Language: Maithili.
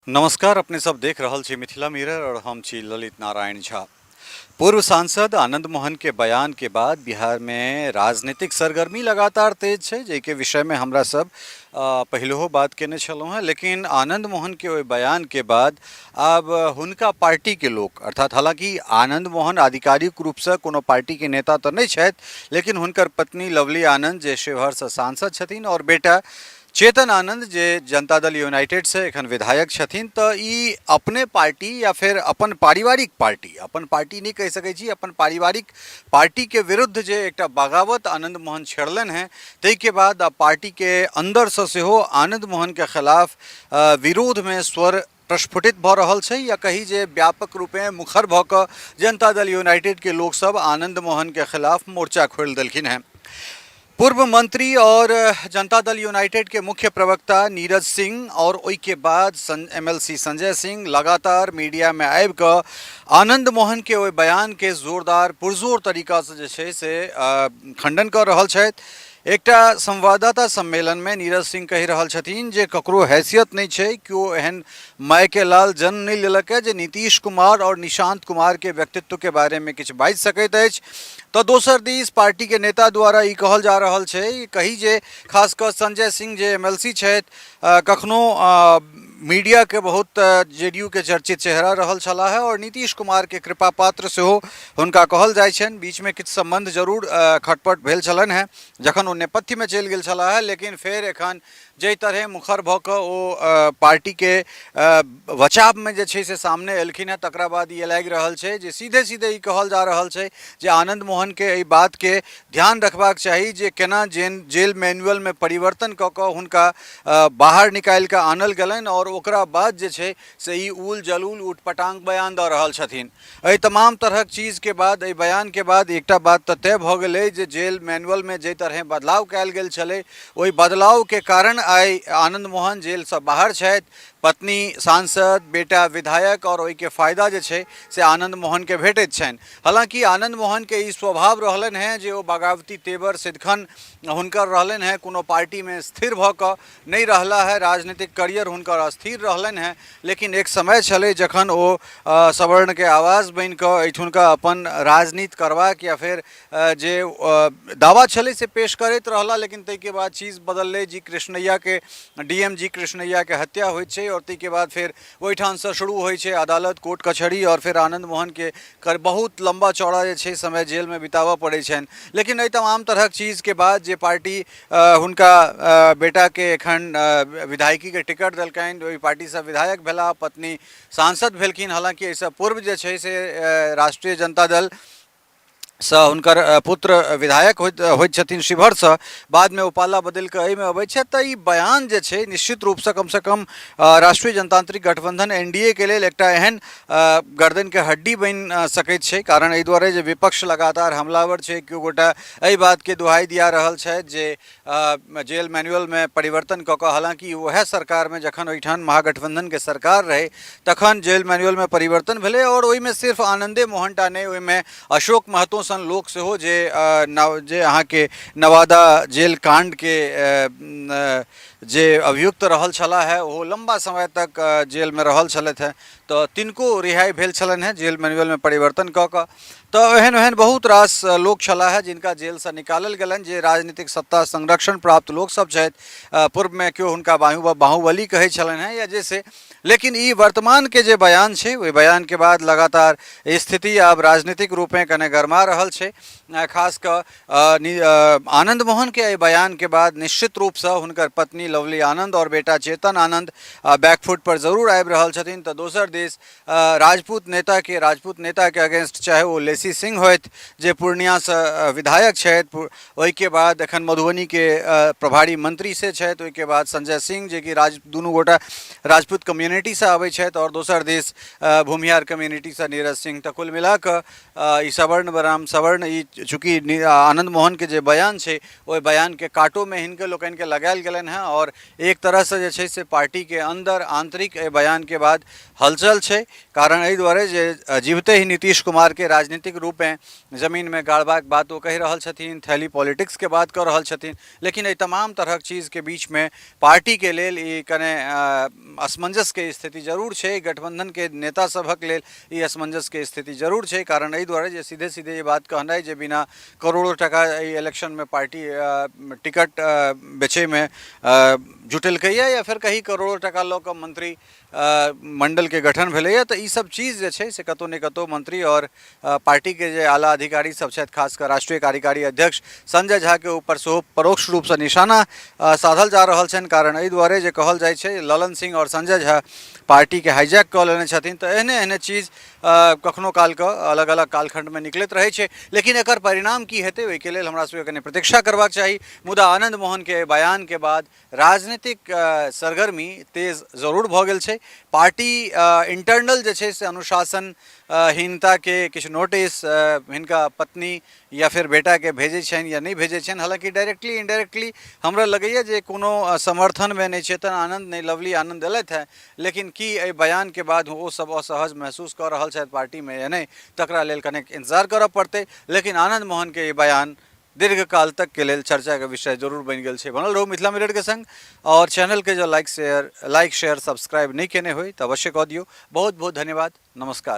नमस्कार, अपने सब देख रहल छी मिथिला मिरर और हम छी ललित नारायण झा। पूर्व सांसद आनंद मोहन के बयान के बाद बिहार में राजनीतिक सरगर्मी लगातार तेज छै, जाहिके विषय में हमरा सब पहिलहो बात केने छलहुँ हेँ। लेकिन आनंद मोहन के ओहि बयान के बाद आब हुनका पार्टी के लोक, अर्थात हालांकि आनंद मोहन आधिकारिक रूपसँ कोनो पार्टी के नेता तऽ नहि छथि, लेकिन हुनकर पत्नी लवली आनंद जे शिवहरसँ सांसद छथिन और बेटा चेतन आनंद जे जनता दल यूनाइटेडसँ एखन विधायक छथिन, तऽ ई अपने पार्टी या फेर अपन पारिवारिक पार्टी, अपन पार्टी नहि कहि सकै छी, अपन पारिवारिक पार्टीके विरुद्ध जे एकटा बगावत आनंद मोहन छेड़लनि हेँ, ताहिके बाद आब पार्टीके अन्दरसँ सेहो आनंद मोहनके खिलाफ विरोधमे स्वर प्रस्फुटित भऽ रहल छै, या कही जे व्यापक रूपे मुखर भऽ कऽ जनता दल यूनाइटेडके लोकसभ आनंद मोहनके खिलाफ मोर्चा खोलि देलखिन हेँ। पूर्व मंत्री और जनता दल यूनाइटेड के मुख्य प्रवक्ता नीरज सिंह और ओहिके बाद एमएलसी संजय सिंह लगातार मीडिया में आबि कऽ आनंद मोहन के ओहि बयान के जोरदार पुरजोर तरीकासँ जे छै से खंडन कऽ रहल छथि। एकटा संवाददाता सम्मेलन में नीरज सिंह कहि रहल छथिन जे ककरो हैसियत नहि छै, केओ एहन मायके लाल जन्म नहि लेलक जे नीतीश कुमार और निशांत कुमार के व्यक्तित्व के बारे में किछु बाजि सकैत अछि। तऽ दोसर दिस पार्टी के नेता द्वारा ई कहल जा रहल छै, कही जे खास कऽ संजय सिंह जे एमएलसी छथि, कखनो मीडिया के बहुत जेडीयू के चर्चित चेहरा रहल छलाह है और नीतीश कुमार के कृपा पात्र सेहो हुनका कहल जाइ छनि। बीचमे किछु सम्बन्ध जरूर खटपट भेल छलनि हेँ जखन ओ नेपथ्यमे चलि गेल छलाह है, लेकिन फेर एखन जाहि तरहे मुखर भऽ कऽ ओ पार्टीके बचावमे जे छै से सामने एलखिन हेँ, तकरा बाद ई लागि रहल छै जे सीधे सीधे ई कहल जा रहल छै जे आनंद मोहनके एहि बातके ध्यान रखबाक चाही जे केना जेल मैनुअलमे परिवर्तन कऽ कऽ हुनका बाहर निकालि कऽ आनल गेलनि आओर ओकरा बाद जे छै से ई उल जलूल उटपटांग बयान दऽ रहल छथिन। एहि तमाम तरहक चीजके बाद, एहि बयानके बाद एकटा बात तऽ तय भऽ गेलै जे जेल मैनुअलमे जाहि तरहे बदलाव कयल गेल छलै, ओहि बदलावके कारण आइ आनंद मोहन जेलसँ बाहर छथि, पत्नी सांसद, बेटा विधायक, आओर ओहिके फायदा जे छै से आनंद मोहनके भेटैत छनि। हालाँकि आनंद मोहनके ई स्वभाव रहलनि हेँ जे ओ बगावती तेवर सदिखन हुनकर रहलनि हेँ, कोनो पार्टीमे स्थिर भऽ कऽ नहि रहला है, राजनीतिक करियर हुनकर अस्थिर रहलनि हेँ। लेकिन एक समय छलै जखन ओ सवर्णके आवाज बनि कऽ एहिठुनका अपन राजनीति करबाक या फेर जे दावा छलै से पेश करैत रहला, लेकिन ताहिके बाद चीज बदललै। जी कृष्णैयाके, डी एम जी कृष्णैयाके हत्या होइत छै आओर ताहिके बाद फेर ओहिठामसँ शुरू होइ छै अदालत, कोर्ट कचहरी, आओर फेर आनंद मोहनके कर बहुत लम्बा चौड़ा जे छै समय जेलमे बिताबऽ पड़ै छनि। लेकिन एहि तमाम तरहक चीजके बाद जे पार्टी हुनका बेटाके एखन विधायकीके टिकट देलकनि, ओहि पार्टीसँ विधायक भेला, पत्नी सांसद भेलखिन। हालाँकि एहिसँ पूर्व जे छै से राष्ट्रीय जनता दल सँ हुनकर पुत्र विधायक होइत होइत छथिन शिवहरसँ, बादमे ओ पाला बदलि कऽ एहिमे अबै छथि। तऽ ई बयान जे छै निश्चित रूपसँ कमसँ कम राष्ट्रीय जनतांत्रिक गठबंधन एन डी ए के लेल एकटा एहन गर्दनिके हड्डी बनि सकैत छै। कारण एहि दुआरे जे विपक्ष लगातार हमलावर छै, केओ गोटा एहि बातके दुहाई दिया रहल छथि जे जेल मैनुअलमे परिवर्तन कऽ कऽ, हालाँकि उएह सरकारमे जखन ओहिठाम महागठबंधनके सरकार रहै तखन जेल मैनुअलमे परिवर्तन भेलै, आओर ओहिमे सिर्फ आनंदे मोहन टा नहि, ओहिमे अशोक महतो सन लोक सेहो जे जे अहाँके नवादा जेल काण्डके जे अभियुक्त रहल छलाह है, ओहो लम्बा समय तक जेलमे रहल छलथि हेँ, तऽ तिनको रिहाइ भेल छलनि हेँ जेल मैनुअलमे परिवर्तन कऽ कऽ। तऽ एहन एहन बहुत रास लोक छलाह हेँ जिनका जेलसँ निकालल गेलनि, जे राजनीतिक सत्ता संरक्षण प्राप्त लोकसभ छथि। पूर्वमे केओ हुनका बाहुबली कहै छलनि हेँ या जैसे, लेकिन ई वर्तमानके जे बयान छै ओहि बयानके बाद लगातार स्थिति आब राजनीतिक रूपेँ कने गरमा रहल छै। खास कऽ आनंद मोहनके एहि बयानके बाद निश्चित रूपसँ हुनकर पत्नी लवली आनंद आओर बेटा चेतन आनंद बैकफुट पर जरूर आबि रहल छथिन। तऽ दोसर दिस राजपूत नेताके अगेंस्ट, चाहे ओ लेसी सिंह होथि जे पूर्णियासँ विधायक छथि, ओहिके बाद एखन मधुबनीके प्रभारी मंत्री से छथि, ओहिके बाद संजय सिंह जे कि दुनू गोटा राजपूत कम्युनिटीसँ आबै छथि, आओर दोसर दिस भूमिहार कम्युनिटीसँ नीरज सिंह। तऽ कुल मिलाकऽ ई सवर्ण बनाम सवर्ण, ई चूँकि आनंद मोहनके जे बयान छै ओहि बयानके काटोमे हिनके लोकनिके लगायल गेलनि हेँ, आओर एक तरहसँ जे छै से पार्टीके अन्दर आंतरिक एहि बयानके बाद हलचल छै। कारण एहि दुआरे जे जीविते ही नीतीश कुमारके राजनीतिक राजनीतिक रूपेँ जमीनमे गाड़बाक बात ओ कहि रहल छथिन, थैली पॉलिटिक्सके बात कऽ रहल छथिन, लेकिन एहि तमाम तरहक चीजके बीचमे पार्टीके लेल ई कने असमंजसके स्थिति जरूर छै। गठबंधनके नेता सभक लेल ई असमंजसके स्थिति जरूर छै, कारण एहि दुआरे जे सीधे सीधे ई बात कहनाइ जे बिना करोड़ों टका एहि इलेक्शनमे पार्टी टिकट बेचैमे जुटेलकैए या फेर कही करोड़ों टका लऽ कऽ मंत्री मण्डलके गठन भेलैए, तऽ ई सब चीज जे छै से कतहु ने कतहु मंत्री आओर पार्टीके जे आला अधिकारी सब छथि, खास कऽ राष्ट्रीय कार्यकारी अध्यक्ष संजय झाके ऊपर सेहो परोक्ष रूपसँ निशाना साधल जा रहल छनि। कारण एहि दुआरे जे कहल जाइ छै ललन सिंह आओर संजय झा पार्टीके हाईजैक कऽ लेने छथिन, तऽ एहने एहने चीज कखनो कालके अलग अलग कालखण्डमे निकलैत रहै छै, लेकिन एकर परिणाम की हेतै ओहिके लेल हमरा सबके कनि प्रतीक्षा करबाक चाही। मुदा आनन्द मोहनके बयानके बाद राजनीतिक सरगर्मी तेज जरूर भऽ गेल छै। पार्टी इंटरनल जे छै से अनुशासन हीनताके किछु नोटिस हिनका पत्नी या फेर बेटाके भेजै छनि या नहि भेजै छनि, हालाँकि डायरेक्टली इनडायरेक्टली हमरा लगैए जे कोनो समर्थनमे नहि चेतन आनन्द नहि लवली आनन्द एलथि हेँ, लेकिन की एहि बयानके बाद ओ सब असहज महसूस कऽ रहल छथि पार्टीमे या नहि, तकरा लेल कनेक इन्तजार करऽ पड़तै। लेकिन आनन्द मोहनके ई बयान दीर्घकाल तक के लेल चर्चा के विषय जरूर बनि गेल छै। बनल रहू मिथिला मिरर के संग और चैनल के जो लाइक शेयर सब्सक्राइब नहीं केने होई तो अवश्य कऽ दियौ। बहुत बहुत धन्यवाद, नमस्कार।